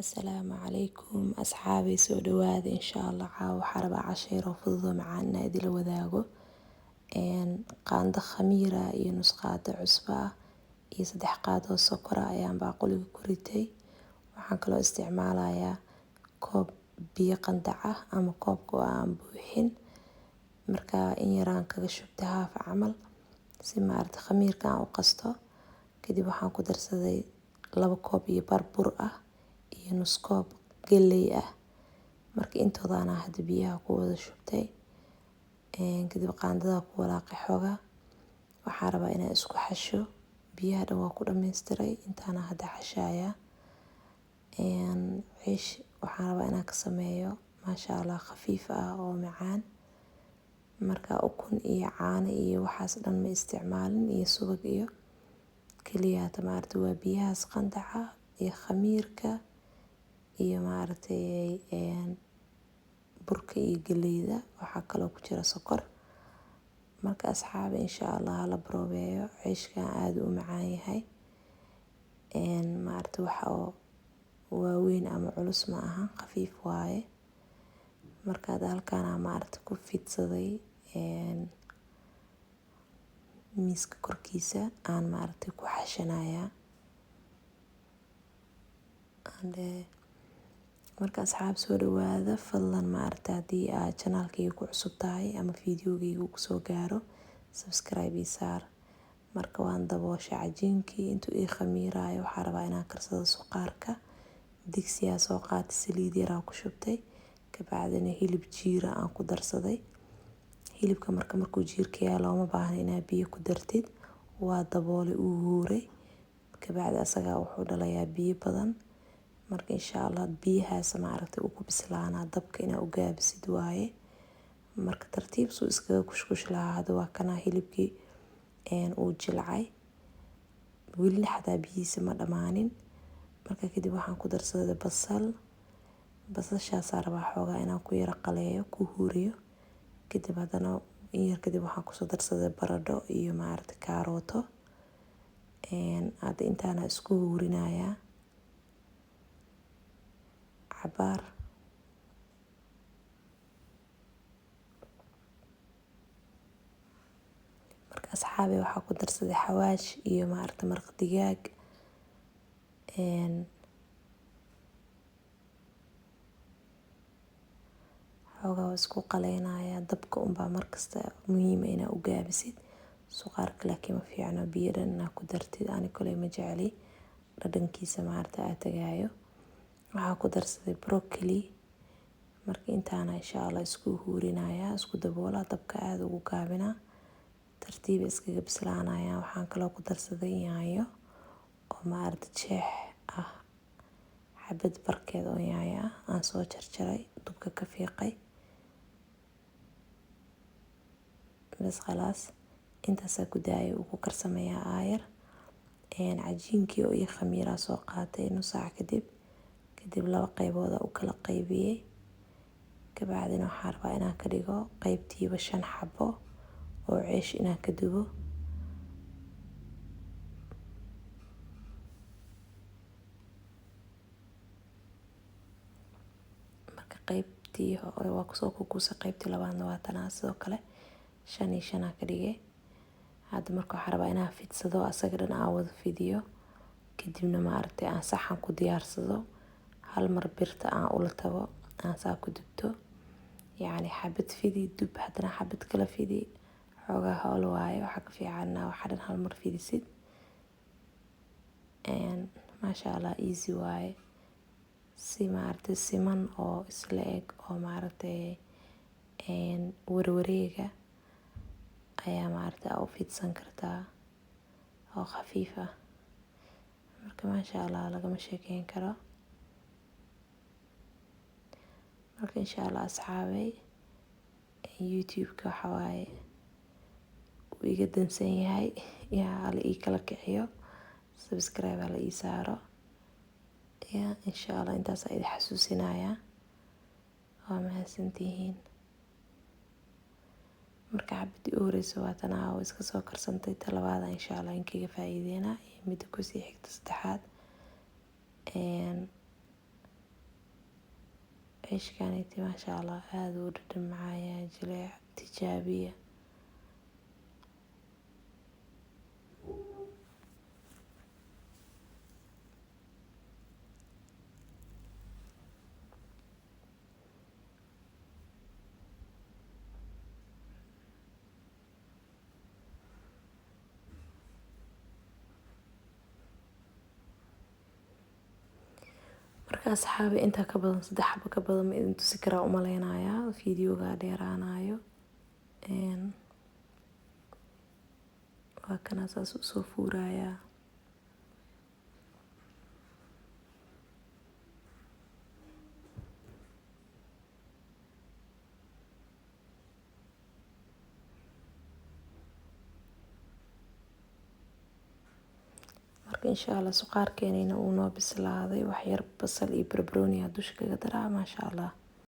Asalaamu calaykum asxaabay, soo dhawaada. Insha Allah caawa waxaa rabaa casho yar oo fudud oo macaan inaan idila wadaago. Qaando khamiira iyo nus qaado cusbo ah iyo 3 qaado oo sokor ah ayaan baaquliga ku ritay. Waxaan kaloo isticmaalayaa koob biyo qandac ah ama koobka oo aan buuxin. Marka in yaraan kaga shubtay haaf camal si maaragtay khamiirka aan u qasto. Kadib waxaan ku darsaday 2 koob iyo bar bur ah iyo nus koob galley ah. Marka intooda aan hadda biyaha ku wada shubtay. Kadib qaandada ku walaaqay xoogaa. Waxaan rabaa inaan isku xasho. Biyaha dhan waa ku dhammaystiray intaana hadda xashaaya. Ciish waxaan rabaa inaan ka sameeyo maasha Allah khafiif ah oo macaan. Marka ukun iyo caano iyo waxaas dhan ma isticmaalin iyo subag iyo kaliya hada maaragtay waa biyahaas qandaca iyo khamiirka iyo maaragtay burka iyo galleyda. Waxaa kaloo ku jira sokor. Marka asxaabi insha Allah hala baroobeeyo. Ciishkan aad u macaan yahay. Maaragtay waxa oo waaweyn ama culus ma aha, khafiif waaye. Marka hada halkaan aan maaragtay ku fidsaday miiska korkiisa aan maaragtay ku xashanayaa. Marka asxaab soo dhawaada, fadlan maaragtay haddii aad channelkayga ku cusub tahay ama fiidiyowgayga uu kusoo gaaro, subscribe ii saar. Marka waan dabooshay cajiinkii intuu ii khamiiraayo. Waxaan rabaa inaan karsado suqaarka. Digsiyaa soo qaatay, saliid yar aan ku shubtay. Kabacdina hilib jiira aan ku darsaday. Hilibka markuu jiirka yahay looma baahna inaad biyo ku dartid. Waa daboolay, uu huuray. Kabacdi asagaa wuxuu dhalayaa biyo badan. Marka insha Allah biyahaas maaragtay uu ku bislaanaa, dabka inaa u gaabisid waaye. Marka tartiib suu iskaga kushkush lahaa. Hadda waa kana hilibkii uu jilcay. Weli xataa biyihiisa ma dhamaanin. Marka kadib waxaan ku darsaday basal. Basashaas rabaa xoogaa inaan ku yara qaleeyo, ku huuriyo. Kadib haddana in yar kadib waxaan kusoo darsaday baradho iyo maaragtay kaarooto. Hadda intaana isku huurinayaa cabaar. Marka asxaabi waxaa ku darsaday xawaash iyo maaragtay maraq digaag. Xoogaa waa isku qaleynayaa. Dabka unbaa markasta muhiim ah inaa u gaabisid. Suqaarka laakiin ma fiicno biyo dhan inaa ku dartid. Ani koley ma jecli dhadhankiisa maaragtay aad tagaayo. Waxaa ku darsaday broccoli. Marka intaana insha Allah isku huurinayaa, isku daboolaa, dabka aad ugu gaabinaa. Tartiib iskaga bislaanaya. Waxaan kaloo ku darsaday yaanyo oo maaragtay jeex ah, xabad barkeed oo yaanyo ah aan soo jarjaray, dubka ka fiiqay. Bas khalaas intaasaa ku daayay uu ku karsamayaa aayar. Cajiinkii oo ii khamiiraa soo qaatay nus saac kadib. Kadib 2 qaybood u kala qaybiyey. Kabacdina waxaan rabaa inaan ka dhigo qaybtiiba 5 xabo oo ceesh inaan ka dubo. Marka qaybtii hore waa kusoo kukuusay, qaybtii labaadna waa tanaa sidoo kale 5 iyo 5 aan ka dhigay. Hadda marka waxaan rabaa inaan fidsado, asaga dhan aan wada fidiyo. Kadibna maaragtay aan saxan ku diyaarsado. Hal mar birta aan ula tago, aan saa ku dubto. Yacni xabad fidi, dub, haddana xabad kala fidi. Xoogaa hawl waaye. Waxaa ka fiican inaa waxa dhan hal mar fidisid. Maasha Allah easy waaye. Si maaragtay siman oo isla eg oo maaragtay warwareega ayaa maaragtay u fidsan kartaa oo khafiif ah. Marka maasha Allah lagama sheekeyn karo. Marka insha Allah asxaabay YouTube-ka waxa waaye uu iga dansan yahay. Yaa ala ii kala kiciyo, subscribe ala ii saaro. Yaa insha Allah intaas ayaan idin xasuusinayaa. Waa mahadsantihiin. Marka xabadii u horreysay waa tan oo iska soo karsantay. Ta labaad insha Allah in kaga faa'iideynaa iyo midda ku sii xigta saddexaad. Ceeshkaniti maasha Allah aada u dhadhan macaaya, jileec, tijaabiya. Marka asxaabi, intaa ka badan, 3 xabo ka badan ma idin tusi karaa umaleynayaa, fiidiyowga dheeraanayo. Waa kana saas usoo fuurayaa. Marka insha Allah suqaarkeenina uu noo bislaaday, wax yar basal iyo barbarooni aa dusha kaga daraa, maasha Allah.